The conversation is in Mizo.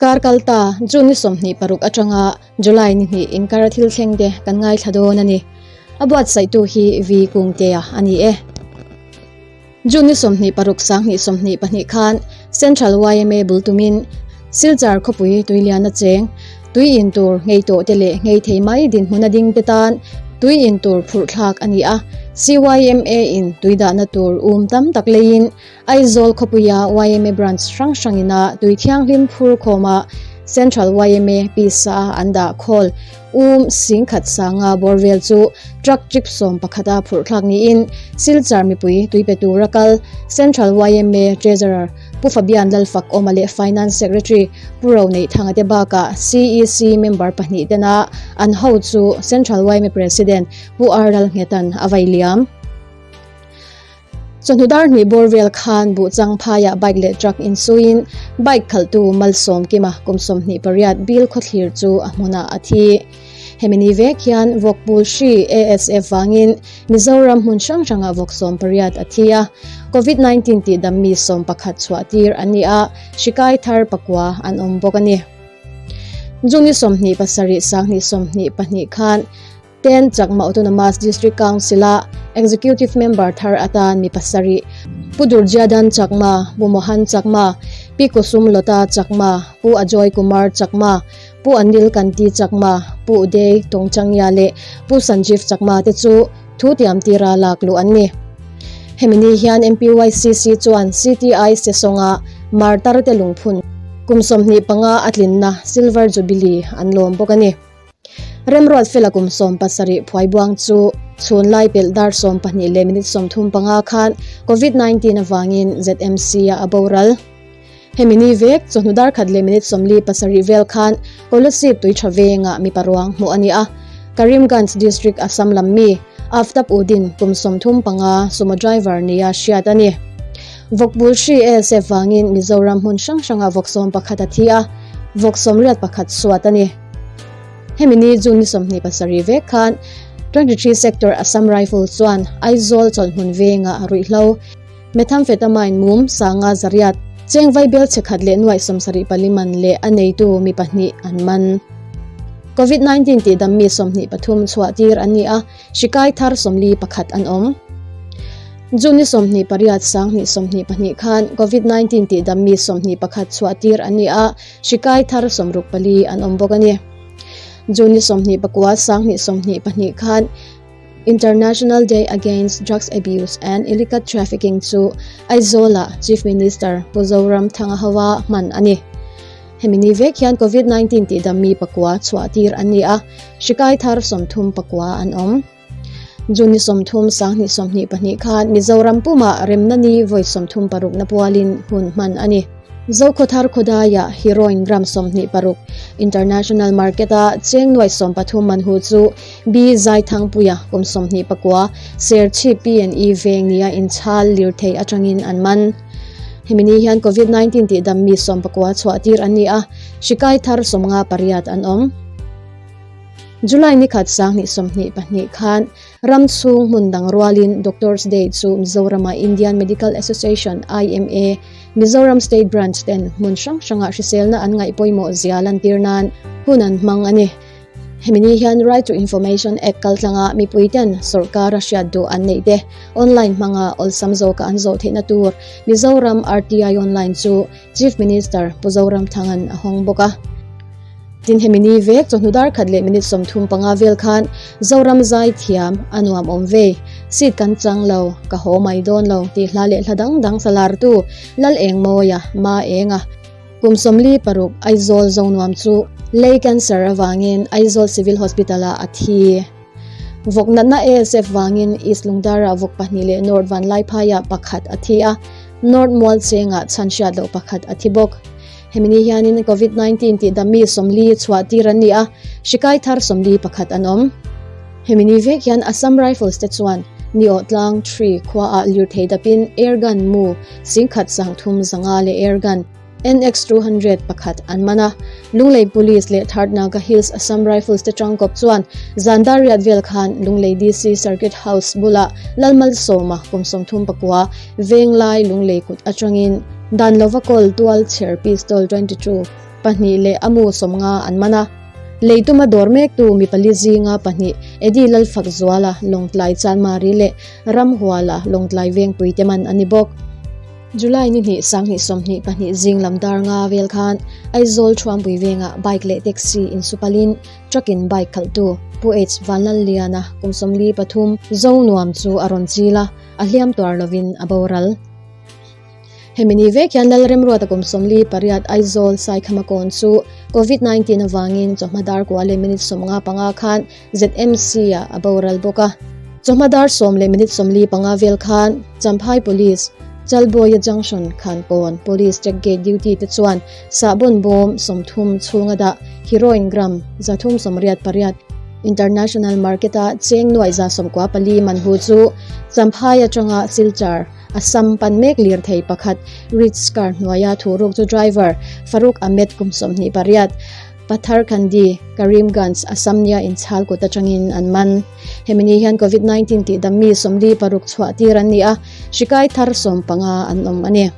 Kar kalta June ni 26 atanga July ni hnih inkar thil thleng te kan ngaithla dawn a ni. A buatsaihtu hi V Kungtea a ni e. June ni 26 sanghnih 22 khan Central yma bul tumin Silchar khawpui tuiliana cheng tui in tur ngei tawh te leh ngei thei mai dinhmun a ding te tan tui in tur phurh thlak a ni a. CYMA in tui dahna tur um tam tak leiin Aizawl khawpuia yma branch hrang hrangina tui thianghlim phur khawma Central yma pisa an dah khawl singkhat sanga bawr vel chu truck trip 11a phurh thlak niin Silchar mipui tui pe tura kal Central yma Treasurer Pu Fabian Lalfak awma leh Finance Secretary Pu Ro Neih Thanga te bakah CEC member pahnih tena an ho chu Central yma President Pu R Lalnghetan a vai liam. Chawhnu dar hnih bawr vel khan buhchang phaiah bike leh truck insuiin bike khalhtu Malsawm Kima kum 28 bil khawthlir chu a hmunah a thi. Hemi ni vek hian vawkpul hri ASF vangin Mizoram hmun hrang hrangah vawk 18 a thi a. Covid-19 tih dam mi 11 chhuah tir an ni a, hri kai thar pakua an awm bawk a ni. June ni 27 sanghnih 22 khan Ten Chakma Autonomous District Council-a Executive Member thar atan mi pasarih, Pu Durjyadan Chakma, Pu Mohan Chakma, Pi Kusum Lota Chakma, Pu Ajoy Kumar Chakma, Pu Anil Kanti Chakma, Pu Uday Tongchangya leh Pu Sanjeev Chakma te chu thu tiam tira lak luh an ni. Hemi ni hian MPYCC chuan CTI Sesonga Martar te lungphun kum 25 a tlinna Silver Jubilee an lawm bawk a ni. Remruat fela kum 70 phuai buang chu chhun lai pelh dar 12 leh minute 35 khan Covid-19 awangin ZMC a a boral. Hemi ni vek chawhnu dar khat leh minute 47 vel khan Kolasib tui tha venga mi paruang hmuh a ni a. Karimganj district Assam lam mi Aftab Uddin kum 35 sumo driver nia hriat a ni. Vawkbul hri ASF wangin Mizoram hmun hrang hranga vawk 11 a thi a, vawk 81 suat a ni. Hemi ni June ni 27 vek khan 23 Sector Assam Rifle chuan Aizawl chawlhmun venga ruihhlo methamphetamine mum sanga zariat cheng vai bel chhekhat leh nuai 74 man leh a neitu mi pahnih an man. Covid-19 tih dam mi 23 chhuah tir an ni a, hri kai thar 41 an awm. June ni 28 sanghnih 22 khan Covid-19 tih dam mi 21 chhuah tir an ni a, hri kai thar 64 an awm bawk a ni. June ni 29 sanghnih 22 khan International Day Against Drugs Abuse and Illegal Trafficking chu Aizawla Chief Minister Pu Zoramthanga hawa hman a ni. Hemi ni vek hian Covid-19 tih dam mi pakua chhuah tir an ni a, hri kai thar 34 an awm. June ni 30 sanghnih 22 khan Mizoram puma remna ni vawi 36 na pualin hun hman a ni. Zokhaw Khodaya heroin gram 26 International Market a cheng nuai 13 man hu chu B Zaithang Puia kum 29 Serchhi P&E veng nia inchhal lir thei atangin an man. Hemi ni hian Covid-19 tih dam mi 19 chhuah tir an ni a, hri kai thar 58 an awm. July ni khat sanghnih 22 khan ram chung hmun dang rualin Doctors Day chu Mizorama Indian Medical Association IMA Mizoram State Branch ten hmun hrang hranga hriselna an ngaih pawimawh zia lan tir nan hun an hmang a ni. Hemi ni hian Right to Information Act kaltlanga mipui ten sarkar a hriat duh an neih te online hmanga awlsam zawka an zawh theihna tur Mizoram RTI online chu Chief Minister Pu Zoramthangan a hawng bawk a. Tin hemi ni vek chawhnu dar khat leh minute 35 vel khan Zoram zai thiam a nuam awm ve. Seat kan chang lo, ka haw mai dawn lo tih hla leh hla dang dang salar tu Lal Eng Mawia Ma Enga kum 46 Aizawl zo nuam chu lei cancer awangin Aizawl Civil Hospital a a thi. Vawk natna ASF wangin East Lungdara vawk pahnih leh North Vanlaiphaiah pakhat a thi a, North Mual chengah chhan hriat loh pakhat a thi bawk. Hemi ni hianin Covid-19 tih dam mi 40 chhuah tir an ni a, hri kai thar 41 an awm. Hemi ni vek hian Assam Rifles te chuan ni aw tlang 3 khua ah lir thei dapin airgun mu singkhat sang thum zanga leh airgun NX200 pakhat an man a. Lunglei Police leh Third Naga Hills Assam Rifles te tangkawp chuan Zandar riat vel khan Lunglei DC Circuit House bula Lalmal Sawma kum 39 venglai Lunglei kut atangin dan lova kawl tual chher pistol 22. pahnih leh a mu 50 an man a. Lei tuma dawr mektu mi pali zinga pahnih Eddie Lalfakzuala, Lawngtlai Chanmari leh Ramhuala, Lawngtlai Vengpui te man a ni bawk. July ni hnih 2022 zing lam dar nga vel khan Aizawl Thuampui vengah bike leh taxi insupalin truck in bike khalhtu Pu H Vanlalliana kum 43 Zonuam chu a rawn chil a, a hliam tuar lovin a boral. Hemi ni vek hian Lalremruata kum 48 Aizawl Saikhamakawn chu Covid 19 avangin chawhma dar kua leh minute 55 khan ZMC ah a boral bawk a. Chawhma dar sawm leh minute 45 vel khan Champhai Police, Chalbawia Junction, Khankawn Police Check Gate duty te chuan sahbawn bawm 30 chhunga dah heroin gram 388 International Market-a cheng nuaih 94 man hu chu Champhai atanga Silchar Assam pan mek lirthei pakhat Ritz car hnuaia thuruk chu driver Farooq Ahmed kum 28, Patharkhandi, Karimganj, Assam nia inchhal kut atangin an man. Hemi ni hian Covid 19 tihdam mi 46 chhuah tir an ni a, hri kai thar 15 an awm a ni.